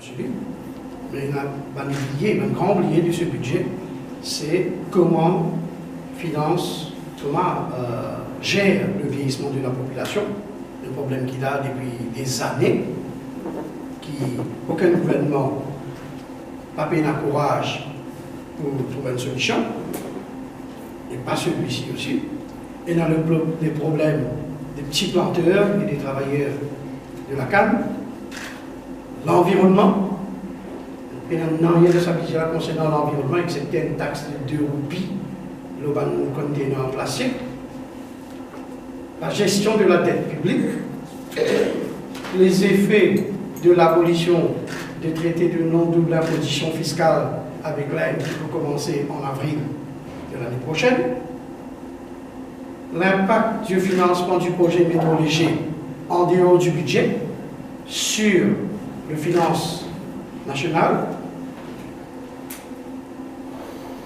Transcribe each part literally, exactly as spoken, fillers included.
Swiv, me ena bann bliye, bann gran bliye de se bidze, se kouma finans, kouma, euh, zer le vieillissement de la population, enn problem ki la depi dezane, ki okenn gouvernman pa pena kouraz pou trouv enn solision, e pa selwisi osi. Ena le pro-, le problem de pti planter e de travayer de lakann, lanvironnman, pena nanye dan sa bidze la konsernan lanvironnman, exsepte enn tax de de roupi lor bann kontener an plastik. La gestion de la dette publique, les effets de l'abolition des traités de non-double imposition fiscale avec l'Inde qui vont commencer en avril de l'année prochaine, l'impact du financement du projet métro léger en dehors du budget sur le finance nationale,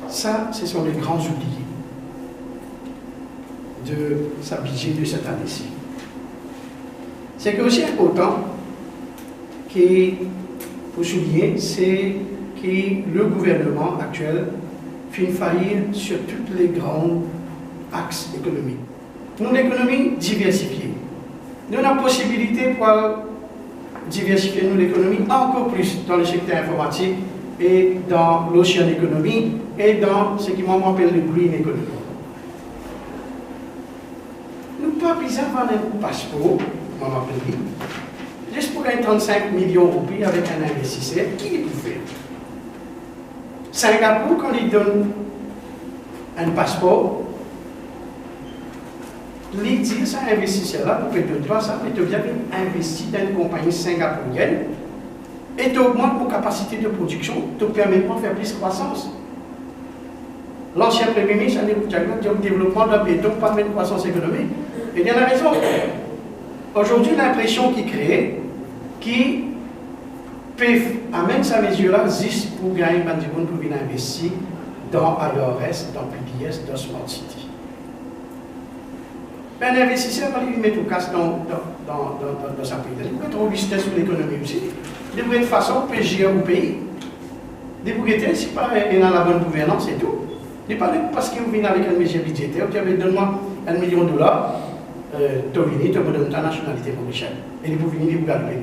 ça, ce sont les grands oubliés de sa bidze de cette année-ci. Ce qui est aussi important, ki pou souligne, se ki le gouvernman aktiel finn falir sur tou le gran axe ekonomik. Nou lekonomi diversifie. Nou ena posibilite pou al diversifie nou lekonomi ankor plis dan le sekter informatik e dan l'ocean economy e dan seki mwa mo apel le green economy. Nou pa bizin vann enn paspor, mo apel li, zis pou gagn trannsenk milion roupi avek enn investiser, ki li pou fer? Singapour, kan li donn enn paspor, li dir sa investiser la, nou pe donn twa sa, me to bizin vinn investi dan enn konpagni singapourienn, e to ogmant mo kapasite de prodiksion, to permet mwa fer plis krwasans. Lansien Premie Minis, Anik Ghoochagma, dir devlopman dan beton pa amenn krwasans ekonomik. E li ena rezon. Azordi, linpresion ki kree ki pe amenn sa mezir la zis pou gagn bann dimoun pou vinn investi dan I R S, dan P D S, dan Smart City. Be enn investiser, kan li met ou kas dan, dan, dan, dan, dan, dan sa pei la, li pou get robistes pou lekonomi osi. Li pou get fason pou zer ou pei. Li pou gete si pa ena labonn gouvernans e tou. Li pa nek paski ou vinn avek enn mezir bidzeter, ou dir, "Donn mwa enn milion dolar, eh, to vini, to pou donn twa nasionalite Morisien." E li pou vini, li pou gard ou pei.